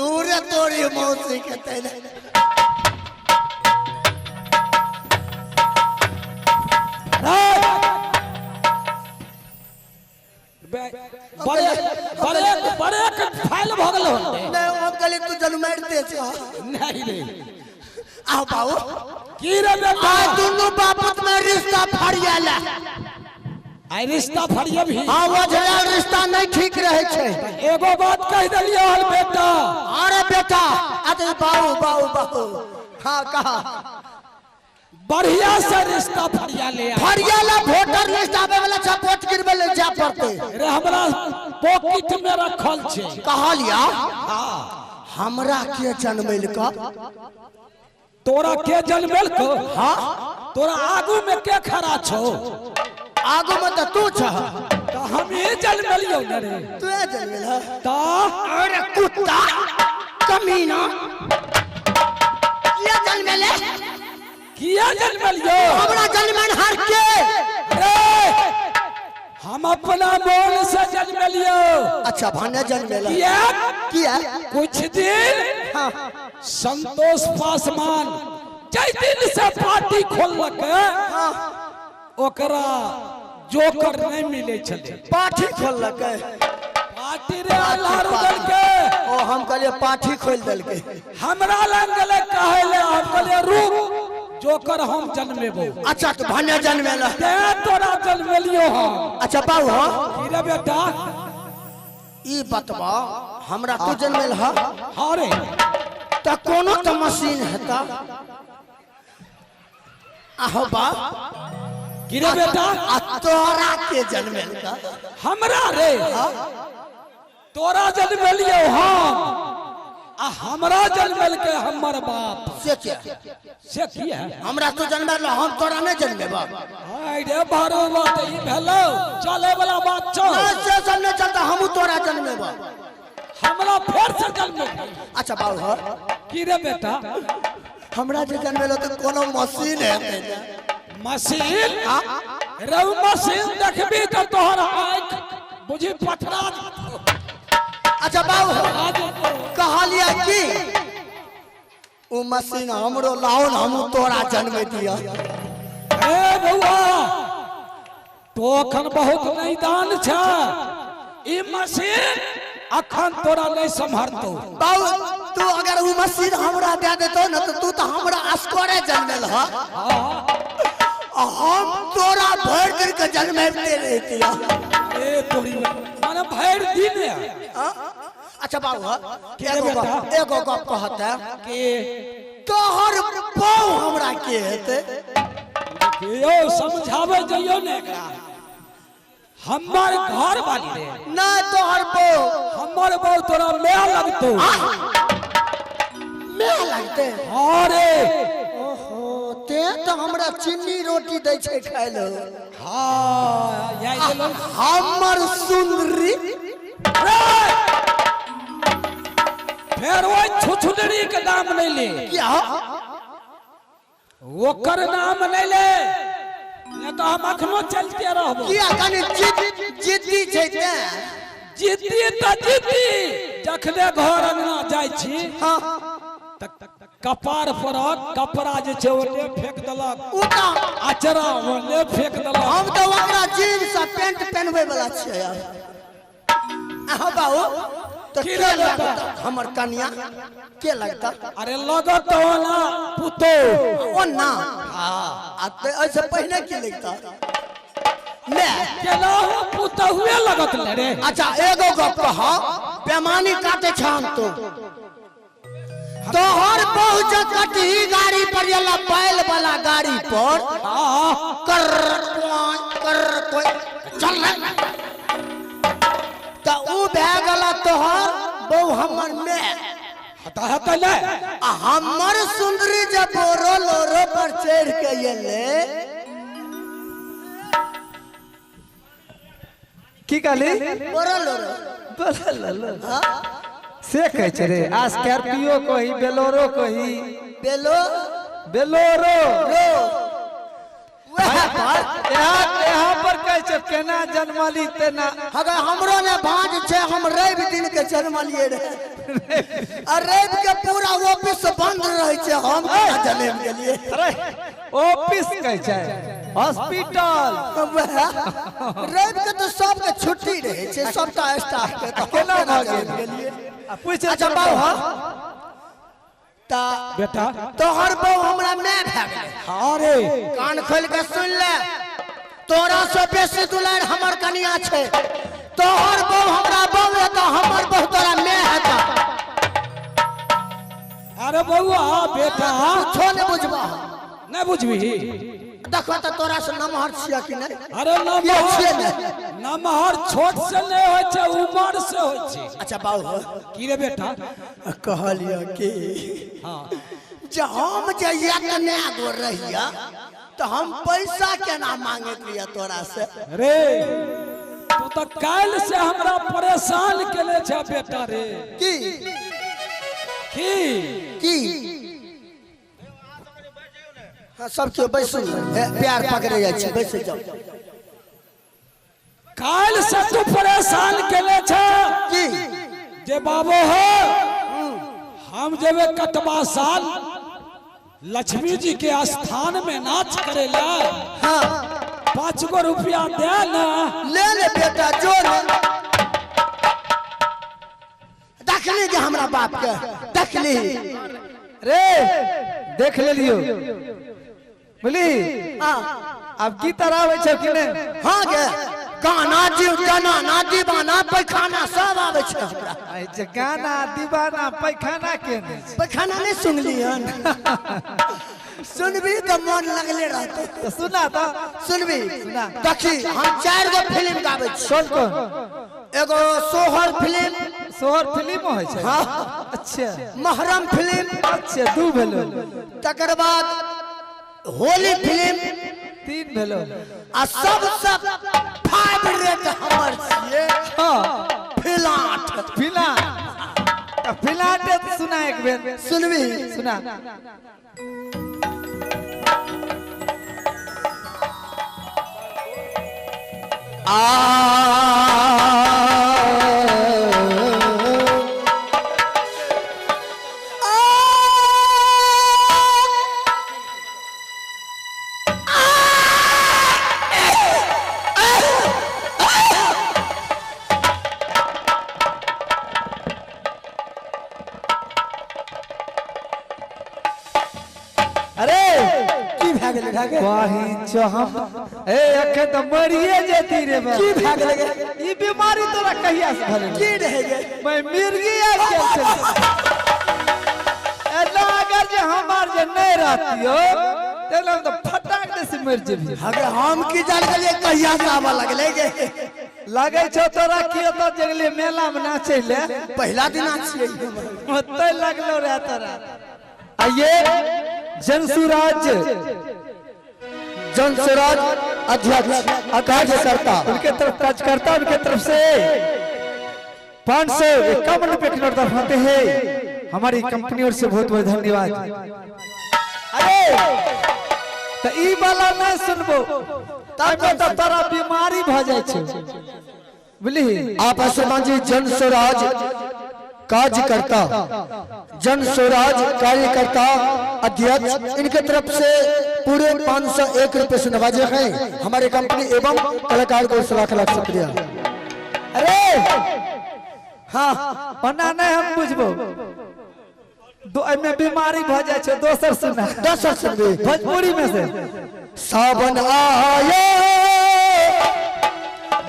दूर तोरी मौसी के तेरे बड़े बड़े बड़े फाइल भ गेल होते। नहीं हम कहलिए तू जनमारिते छ। नहीं रे आओ बाबू की रे बेटा आ दुनू बापुत में रिश्ता फरियाला। आई रिश्ता फरिया भी। हां ओझराल रिश्ता नहीं ठीक रहे छै। एगो बात कह देलियो हल बेटा। अरे बेटा अरे बाबू बाबू बाबू हां कहा बढ़िया से रिश्ता फरिया ले फरियाला वोटर लिस्ट आवे वाला छ वोट गिरबे ले जा पड़ते। रे हमरा पॉकेट में रखल छै। कहलिया हां हमरा के जनमेल का तोरा के जनमेल को। हां तोरा आगू में के खड़ा छो? आगू में तो तू छ। तो हम ही जनमेलियो न रे। तू जनमेल त अरे कुत्ता कमीना किया जनमेले किया जनमेलियो? हमरा जनमन हर के रे हम अपना मोल से जनमेलियो। अच्छा भाने जनमेला किया किया? कुछ दिन हां संतोष पासवान जै दिन से पार्टी खोललक हां ओकरा जोकर नहीं मिले छले। पार्टी खोललक पार्टी रे अल्लाह रुदल के। ओ हम कहलिए पार्टी खोल देलके। हमरा लग गेले कहे ले हम कहलिए रुक जोकर हम जनमेबो। अच्छा तो भने जनमेला ते तोरा जनमेलियो हम। अच्छा बाबू हां की रे बेटा ई बतबा हमरा तू जनमेल ह? हां रे त कोनो त मशीन हेता। आहो बा की रे बेटा आ तोरा के जनमेल का? हमरा रे तोरा जनमेलियो हम आ हमरा जनमेल के हमर बाप। से क्या से किया? हमरा तू जनमेल हम तोरा नहीं जनमेबा। हाय रे बारो बात ई भेलो चले वाला बात छो। ना से सब नहीं चलता हमू तोरा जनमेबा। हमरा फेर से जनमेल। अच्छा बाबू ह की रे बेटा हमरा जे जनमेलो त कोनो मशीन हेतै। मशीन रौ मशीन देखबी त तोहर आँख बुझी पथरा। अच्छा बाबू कहलिया की उ मशीन हमरो लाओ न हमू तोरा जनमे दिया। ए बउआ तो अखन बहुत नहीं दान छ ई मशीन अखन तोरा नहीं सम्हरतो। बाबू तू अगर उ मशीन हमरा दे देतो न तो तू तो हमरा अस्कोरे जनमेल ह। हम तोरा भर दिन के जनमेते रहतिया। ए तोरी माने भर दिन। अच्छा बाबू एगो गप कहता के तोहर बहू हमरा के हेतै? देखियो समझावे जइयो ने एकरा हमर घर वाली रे ना तोहर बहू हमर बहू तोरा my लगतो। My लगते? हां रे ओहो ते तो हमरा चीनी रोटी दै छै खाय ले। हां याई देलो हमर सुंदरी रे फेर ओइ छुछुनरी के नाम नहीं ले। क्या ओकर नाम नहीं ले नहीं तो हम अखनो चलते रहबो। किया कनी जिद्दी छै ते जिद्दी त जिद्दी जखने घर अंगना जाइ छी हां त कपार पर कपड़ा जे छै ओने फेंक देलक उ त अचरा ओने फेंक देलक। हम त ओकरा जींस आ पेंट पहनबै वाला छियै। आहो बाबू तो के लगता हमर कन्या के लगता? अरे लगत ओना पुतो ओना। हां आ ते ऐसे पहिने की लगता? मैं केनाहु पुतहुए लगत ले रे। अच्छा एगो गप कह बेमानी काटे छान तो तोहर बहु जे कटही गाड़ी पर यला बैल वाला गाड़ी पर कर कर कोई चल रे त उ भए गेला तोहर बहु हमर में हता हता ले आ हमर सुंदरी जे बोरो लोरो पर चढ़ के एले की कहली? बोरो लोरो बोरो लोरो से कहै छै रे आ स्कॉर्पियो कही बेलोरो कही बेलो बेलोरो रो पर यहाँ पर कहै छै केना जन्मली तेना। अगर हमरो ने भाँज छै, हम रवि दिन के जन्मलिए रहे आ रवि के पूरा ऑफिस बंद रहे छै, हम केना जनम गेलिए? अरे ऑफिस कहै छै हॉस्पिटल। रवि के तो सबके छुट्टी रहे छै, सबटा स्टाफ के, तऽ केना भऽ गेल? गेलिए? पूछ। अच्छा बाबू, हाँ ता बेटा तोहर बहू हमरा माय भए गेलै। हाँ रे, कान खोल के सुन ले, तोरा से बेसी दुलार हमर कनिया छै। तोहर बहू हमरा बहू हेतौ, हमर बहू तोरा माय हेतौ। अरे बउआ बेटा कुछो नहि बुझबा। नहीं बुझबी? देखो तो तोरा से नमहर छियै कि नहि? अरे के छियै नमहर ने? नमहर छोट से नहीं होइ छै, उमर से होइ छै। अच्छा बाबू, की रे बेटा? कहलियै कि हाँ जे हम जे एतने गो रहिया तऽ हम पैसा केना मांगैत रहियै तोरा से? रे तू तो काल्हि से हमरा परेशान केले छै बेटा रे। की की की? हाँ सब केओ बैसू, प्यार पकड़े जाइ छी, बैसू जाउ। काल्हि से तू परेशान केले छै की जे बाबो हो, हम जेबे कतबा साल लक्ष्मी जी के स्थान में नाच करेला, हाँ 5 गो रुपया दे ना। ले ले बेटा, जोर देखली जे हमरा बाप के देखली रे, देख लेलियो बुझली? हाँ आब की तरह आबै छै कि नहि? हाँ गे, गाना जनाना दीवाना पैखाना सब आबै छै हमरा। अच्छा गाना दीवाना पैखाना के नहि छै? पैखाना नहि सुनली हन? सुनबी तऽ मन लगले रहतौ। तऽ सुना तऽ। सुनबी? सुना। देखी, हम 4 गो फिल्म गाबै छी। कोन कोन? एगो सोहर फिल्म। सोहर फिल्म होइ छै? हाँ। अच्छा। महरम फिल्म। अच्छा 2 भेलो। तकर बाद होली फिल्म। 3 भेलो। आ सबसे फेवरेट हमर छियै हाँ फिलाट। फिलाट? तऽ फिलाट सुना एक बेर। सुनबी? सुना। आ अरे की भए गेलै? भए गेलै कहीं छो हम ए अखन तऽ मरिए जेती रे बा। की भए गेलै गे? ई बीमारी तोरा कहिया से भेलै? की रहै गे? मैं मिर्गी आबि गेल छलै। एना अगर जे हमार जे नहि रहतियो तेना तऽ फटाक दे से मरि जेबही। अगर हम की जान गेलियै कहिया से आबऽ लगलै गे? लगै छौ तोरा की ओतऽ जगले मेला मे नाचै ले पहिला दिना छियै। ओतै लगलो रहे तोरा। आइए जनसुराज, जनसुराज अध्यक्ष कार्यकर्ता उनके तरफ कार्यकर्ता उनके तरफ से 551 रुपए के नोट दर्शाते हैं। हमारी कंपनी और से बहुत बहुत धन्यवाद। अरे तो ई वाला नहीं सुनबो तब तो तोरा बीमारी भ जाय छै बुझली? आप आसमान जी जनसुराज कार्यकर्ता, जनसुराज कार्यकर्ता अध्यक्ष इनके तरफ से पूरे 501 रुपए से नवाजे हैं हमारे कंपनी एवं कलाकार को लाख लाख शुक्रिया। अरे हाँ ओना नहीं हम बुझबो, एहिमे बीमारी भ जाय छै। दोसर सुना। दोसर सुनबी? भोजपुरी में से। सावन आए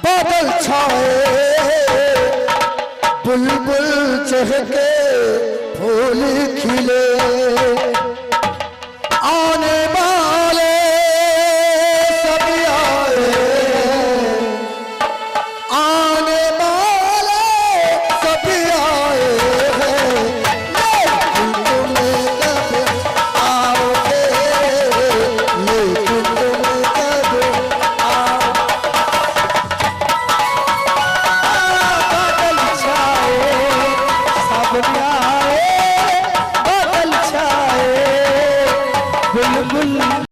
बादल छाए बुलबुल चहके फूल खिले आने वाले सब आए आने वाले सब आए हैं, लेकिन तुम कब आओगे, लेकिन तुम कब आओ। बादल छाए सावन आए बादल छाए बुलबुल।